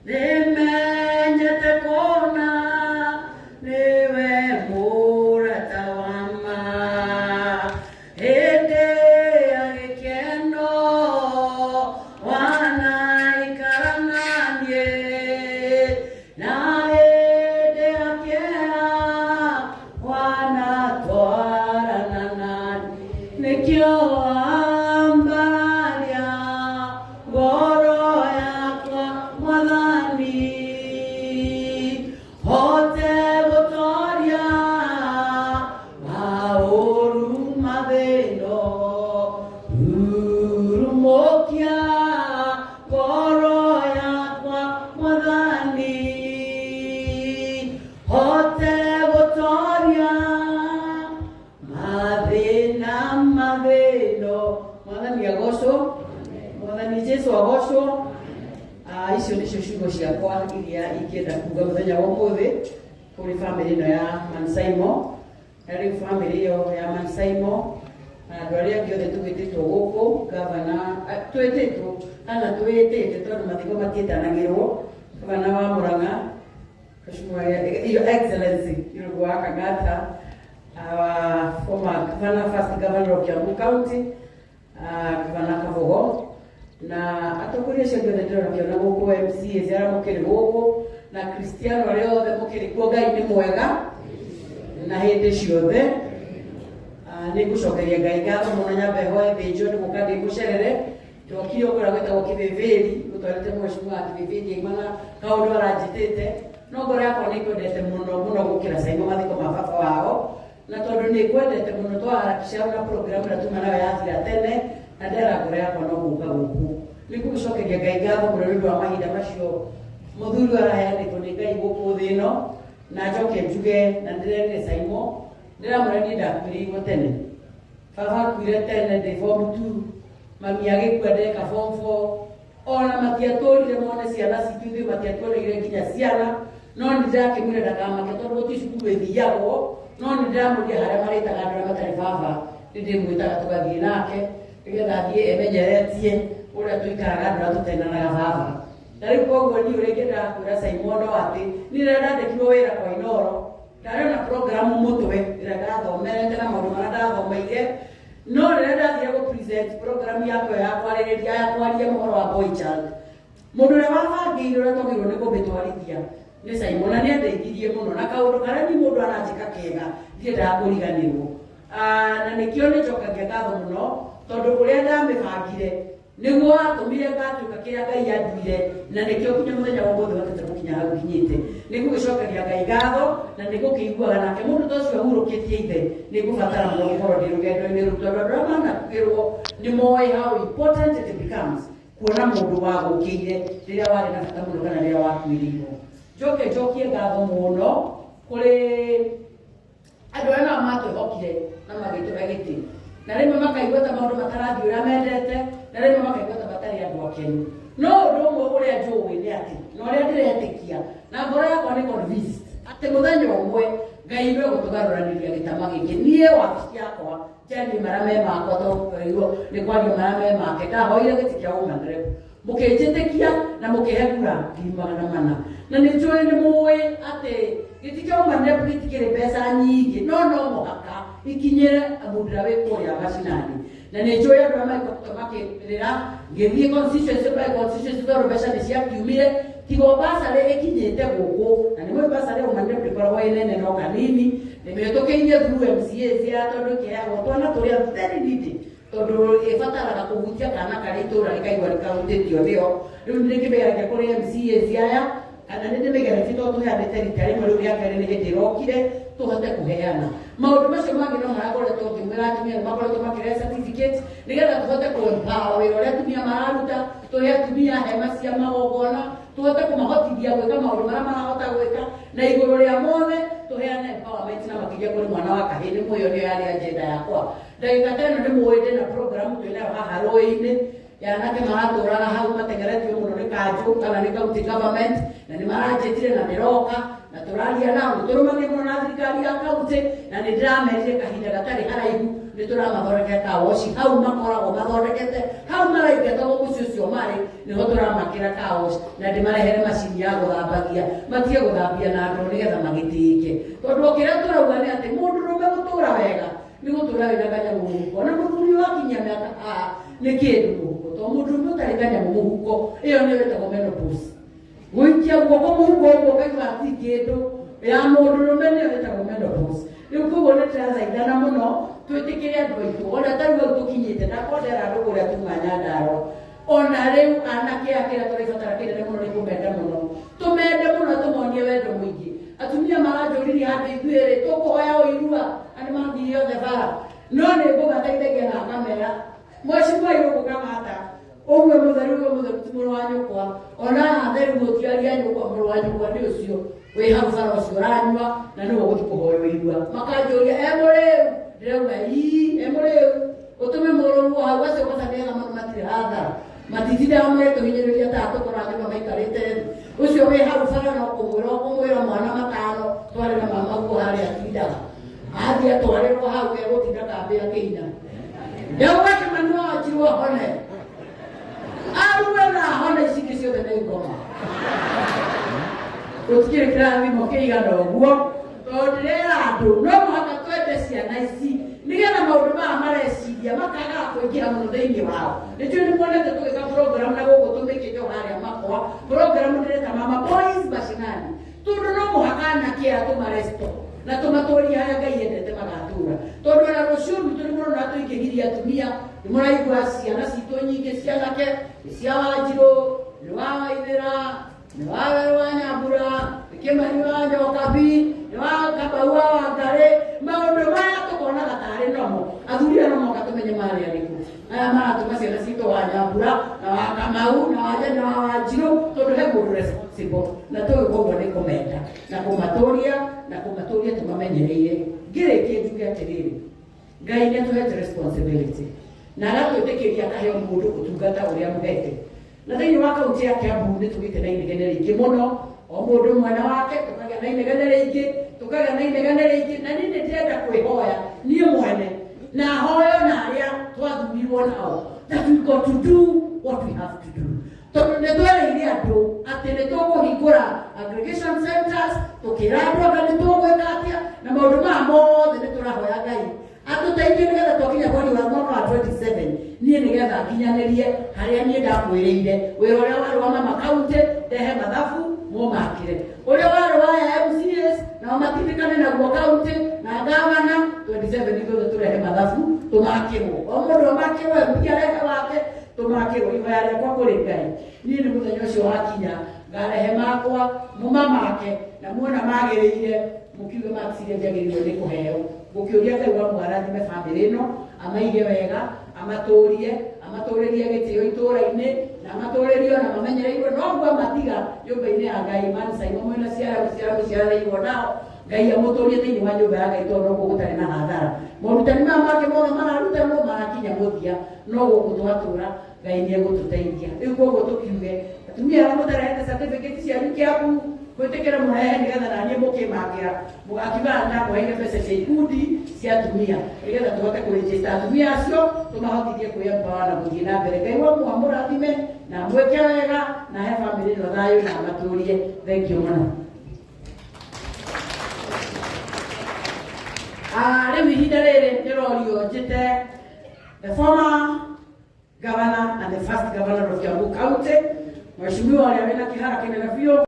Nĩmenyete kũna nĩwe mũrata wa ma. Hĩndĩ ya gĩkeno wanaikara na niĩ, na hĩndĩ ya kĩeha wanatwarana na niĩ. Nĩkĩo ambararia ngoro yakwa Mwathani, hote gũtoria maũru mathĩno. Rurumũkia ngoro yakwa Mwathani, hote gũtoria mathĩna mathĩno. Mwathani agocwo, Mwathani Jesu agocwo. Icio nĩcio ciugo ciakwa iria ingĩenda kuga mũthenya wa ũmũthĩ kũrĩ bamĩrĩ ĩno ya Mansaimo. Na rĩu bamĩrĩ ĩyo ya Mansaimo na andũ arĩa angĩ othe tũgĩtĩtwo gũkũ, gavana twĩtĩtwo kana twĩtĩte, tondũ mathiko matiĩtanagĩrwo, gavana wa Murang'a, Mheshimiwa Your Excellency Irungu wa Kang'ata, our former governor, first governor of Kiambu County, Gavana Kabogo, na atongoria acio angĩ othe ndĩrona kĩona gũkũ, MCAs arĩa mũkĩrĩ gũkũ, na Kristiano arĩa othe mũkĩrĩ kuo. Ngai nĩ mwega na hĩndĩ ciothe. Nĩ ngũcokeria Ngai ngatho mũno. Nyambe hoe thĩnjo nĩ gũka ndĩ mũcerere. Ndokire kũrĩa gwĩtagwo Kĩbĩbĩri gũtwarĩte mheshimiwa wa Kĩbĩbĩri aima na kaũndũ aranjĩtĩte, no ngoro yakwa nĩ ngwendete mũno mũno gũkĩra Caimo mathiko ma baba wao. Na tondũ nĩ ngwendete mũno, twaharakisha na program ĩrĩa tuma nayo yathira tene, na ndera ngoro yakwa no gũka gũkũ. Nĩ ngũgĩcokeria Ngai ngatho mũno nĩ ũndũ wa mahinda macio mũthuri ũyũ araheanĩtwo nĩ Ngai gũkũ thĩ ĩno. Na njoke njuge na ndĩrerire Caimo, ndĩramwĩra niĩ ndakuĩrĩirwo tene. Baba akuire tene ndĩ form 2, mami agĩkua ndeka form 4. Ona matiatũrire mone ciana citũ, ithuĩ matiatuoneire nginya ciana. No nĩ ndĩrakĩmwĩra ndakamake tondũ gũtirĩ cukuru ĩthiagwo. No nĩ ndĩramũria harĩa marĩtaga andũ arĩa matarĩ baba, nĩ ndĩmwĩtaga tũgathiĩ nake nĩgetha athiĩ emenyeretie ũrĩa tũikaraga andũ arĩa tũtenanaga baba. Na rĩu koguo niĩ ũrĩa ingĩendaga kwĩra Simon no atĩ niĩ rĩrĩa ndandĩkirwo wĩra kwa Inooro, ndarĩ na program mũtwe ĩrĩa ndathomerete na maũndũ marĩa ndathomeire. No rĩrĩa ndathire gũ present program yakwa ĩyo ya kwarĩrĩria, ya kwaria mũhoro wa boy child, mũndũ ũrĩa wabangĩire ũrĩa twagĩrĩirwo nĩ kũmĩtwarithia nĩ Simon, na nĩ andeithirie mũno na kaũndũ karĩa niĩ mũndũ aranjĩka kega ndiendaga kũriganĩrwo. Na nĩkĩo nĩ njokagia ngatho mũno, tondũ ũrĩa ndamĩbangire nĩguo watũmire ngatuĩka kĩrĩa Ngai anduire, na nĩkĩo nginya mũthenya wa ũmũthĩ hotete gũkinya hau nginyĩte. Nĩ ngũgĩcokeria Ngai ngatho na nĩ ngũkĩiguaga nake mũndũ ta ũcio ahurũkĩtie ithe nĩ ngũbatara mũno gũkorwo ndĩ rũgendo-inĩ rũu, tondũ andũ arĩa manakuĩrwo nĩ moĩ how important it becomes kuona mũndũ wagũkĩire rĩrĩa warĩ na bata mũno kana rĩrĩa wakuĩrĩirwo. Njoke njokie ngatho mũno kũrĩ andũ arĩa nao matwĩhokire na magĩtũhe gĩtĩ, na rĩmwe makaigua ta maũndũ matarathiĩ ũrĩa mendete, na rĩmwe makaigua ta matarĩ andũ akenu. No ũndũ ũmwe ũrĩa njũĩ nĩ atĩ, na ũrĩa ndĩretĩkia na ngoro yakwa nĩ convinced atĩ mũthenya ũmwe Ngai nĩ egũtũgarũranĩria gĩtama gĩkĩ. Niĩ wabici yakwa njarie marĩa me makwa, tondũ nĩ kwaria marĩa me make, ndahoire gĩtĩ kĩa woman rep, mũkĩnjĩtĩkia na mũkĩhe kura 400,000. Na nĩ njũĩ nĩ mũĩ atĩ gĩtĩ kĩa woman rep gĩtikĩrĩ mbeca nyingĩ, no no mũhaka ikinyĩre mũndũ ũrĩa wĩ kũrĩa macinani. Na nĩ njũĩ andũ arĩa magĩkoretwo makĩrĩra ngĩthiĩ constituency by constituency tondũ mbeca nĩ ciakiumire, tiga o basarĩ ĩkinyĩte gũkũ. Na nĩ mũĩ basarĩ woman rep ndĩkoragwo ĩ nene no kanini, nĩ mĩhĩtũkĩirie through MCAs ya tondũ ĩkĩheagwo twana tũrĩa very needy, tondũ ĩbataraga kũhutia kana karĩ itũra rĩkaigua rĩkahutĩtio nĩyo. Rĩu nĩ ndĩkĩmĩgeragia kũrĩ MCAs aya, kana nĩ ndĩmĩgeretie tondũ tũheanĩte rita rĩmwe, rĩu rĩa kerĩ nĩ hĩndĩ ĩrokire tũhote kũheana. Maũndũ macio mangĩ no marakoretwo ngĩmwĩra, atumia nĩ makoretwo makĩrehe certificate nĩgetha tũhote kũ empower wĩra ũrĩa atumia mararuta, tũhe atumia hema cia magongona, tũhote kũmahotithia gwĩka maũndũ marĩa marahota gwĩka, na igũrũ rĩa mothe tũheane empowerment na makĩria kũrĩ mwana wa kahĩĩ. Nĩ mũĩ ĩyo nĩyo yarĩ agenda yakwa. Ndagĩka ta ĩno nĩ mũĩ ndĩna program twĩnayo haha rũĩ-inĩ ya anake maratũraga hau matengeretio mũno nĩ kanjũ kana nĩ county government, na nĩ maranjĩtire na ndĩroka na tũraria nao. Nĩ tũrũmanie mũno na thirikari ya county, na nĩ ndĩramerire kahinda gatarĩ haraihu Nĩ tũramathondekera kawoci hau makoragwo mathondekete hau maraingatagwo mũciĩ ũcio marĩ nĩho tũramakĩra kawoci na ndĩmarehere macini ya gũthambagia matige gũthambia na ndoo nĩgetha magĩtĩĩke tondũ o kĩrĩa tũrauga nĩ atĩ mũndũrũme gũtũra wega nĩ gũtũra wĩna kanyamũ mũhuko na mũthuri wakinyia mĩaka haha nĩ kĩndũ mũhuko tondũ mũndũrũme ũtarĩ kanyamũ mũhuko ĩyo nĩyo ĩtagwo menopause gũikia guoko mũhuko ũguo ũkaigua ti kĩndũ ya mũndũrũme nĩyo ĩtagwo menopause rĩu koguo nĩ tũrathaithana mũno twĩtĩkĩre andũ aitũ ona tarĩu hau tũkinyĩte ndakondera andũ kũrĩa tuma Nyandarũa ona rĩu anake aya kĩrĩa tũrabatara kĩnene mũno nĩ kũmenda mũno tũmende mũno tũmonie wendo mũingĩ atumia maranjũririe handũ ithuĩ rĩ tũkũhoya ũirua na nĩ mathire othe bara no nĩ ngũmateithagia na ngamera mheshimiwa Irũngũ Kamata ũmwe mũtheru ũmwe mũtheru ti mũrũ wa nyũkwa ona aya atheru gũtiaria nyũkwa mũrũ wa nyũkwa nĩ ũcio wĩ hau bara ũcio ũranyua na nĩwe ũgũthiĩ kũhoywo irua makanjũria e mũrĩu ndĩrauga ii e mũrĩu ũtũme mũrũguo hau acio kwanza nĩega mũno matirĩ hathara matitindaga magĩtũhinyĩrĩria ta tũkoraga nyũmba maikarĩte thĩ ũcio wĩ hau bara no kũmwĩra ũkũmwĩra mwana matano twarĩra mama guo harĩa atindaga athiĩ atwarĩrwo hau egũtinda kambĩ akĩina ndauga Kĩmani wa Wanjirũ ahone arue na ahone ici ingĩ ciothe nĩ ngoma gũtikĩrĩ kĩrathimo kĩigana ũguo tondũ ndĩrera andũ no mũhaka twende ciana ici nĩgetha maũndũ maya mareciria makagaga kũingĩra mũno thĩinĩ wao nĩnjũĩ nĩ muonete tũgĩka program na gũkũ tũmĩkĩte o harĩa makwa program ndĩreta mama boys mashinani tondũ no mũhaka anake aya tũmaresto na tũmatũrie harĩa Ngai endete magatũra tondũ ona rũciũ rwitũ nĩ mũrona tũingĩhirie atumia nĩ mũraigua ciana citũ nyingĩ cianake nĩ cia Wanjirũ nĩ wa Waithĩra nĩ wa Werũ wa Nyambura nĩ Kĩmani wa Nyokabi nĩ wa Kamau wa Wangarĩ maũndũ maya tũkonaga tarĩ nomo athuri aya no mũhaka tũmenye marĩ arĩkũ aya maratũma ciana citũ wa Nyambura na wa Kamau na wa na wa Wanjirũ tondũ he mũndũ responsible na tũĩ koguo nĩ kũmenda na kũmatũria na kũmatũria tũmamenyereire ngĩrĩkie njuge atĩrĩrĩ Ngai nĩ atũhete responsibility na agatwĩtĩkĩria akaheo mũndũ ũtungata ũrĩa mũhete na thĩinĩ wa kaunti ya Kiambu nĩ tũgĩte na inegene rĩingĩ mũno o mũndũ mwena wake tũkagĩa na inegene rĩingĩ tũkagĩa na inegene rĩingĩ na niĩ nĩ ndĩrenda kwĩhoya niĩ mwene na hoyo na arĩa twathurirwo nao that we got to do what we have to do tondũ nĩ twereire andũ atĩ nĩ tũkũhingũra aggregation centers tũkĩra andũ anga nĩ tũgwĩka atĩa na maũndũ maya mothe nĩ tũrahoya Ngai atũteithie nĩgetha twakinya mweri wa mwaka wa 27 niĩ nĩgetha nginyanĩrie harĩa niĩ ndakwĩrĩire wĩra ũrĩa warĩ wa mama kaunti ndehe mathabu mũmakĩre ũrĩa warĩ wa aya MCAs nao matindĩkane naguo kaunti na gavana 27 ithuothe tũrehe mathabu tũmakĩrwo o mũndũ amakĩrwo MP arehe wake tũmakĩrwo ihoya rĩakwa kũrĩ Ngai niĩ nĩ mũthenya ũcio wakinya ngarehe makwa mũmamake na muona magĩrĩire mũkiuge marks iria njagĩrĩirwo nĩ kũheo ngũkĩũria Ngai wa mwarathime bamĩrĩ ĩno amaige wega amatũrie amatũrĩrie gĩtĩo itũra-inĩ na amatũrĩrie ona mamenyereirwo noguo amatiga nyũmba-inĩ ya Ngai manicaimwo mwĩna ciara gũciara mũciaranĩirwo nao Ngai amũtũrie thĩinĩ wa nyũmba ya Ngai tondũ no gũtarĩ na hathara morutani maya make mothe mararutanwo marakinya mũthia no gũkũ twatũra Ngai nĩ egũtũteithia rĩu koguo tũkiuge atumia arĩa mũtarehete certificate cianyu Kiambu gwĩtĩkĩra mũrehe nĩgetha naniĩ mũkĩmakĩra mũgakiuga ndamũheire mbeca cia ikundi cia atumia nĩgetha tũhote kũregister atumia acio tũmahotithie kwĩempower na gũthiĩ na mbere Ngai wa mũrathime na mwĩke wega na he bamĩrĩ ĩno thayũ na amatũrie thank you mũno. Rĩu ihinda rĩrĩ ndĩrorio njĩte the former governor and the first governor of Kiambu County, Mheshimiwa ũrĩa wĩna kĩhara kĩnene biũ.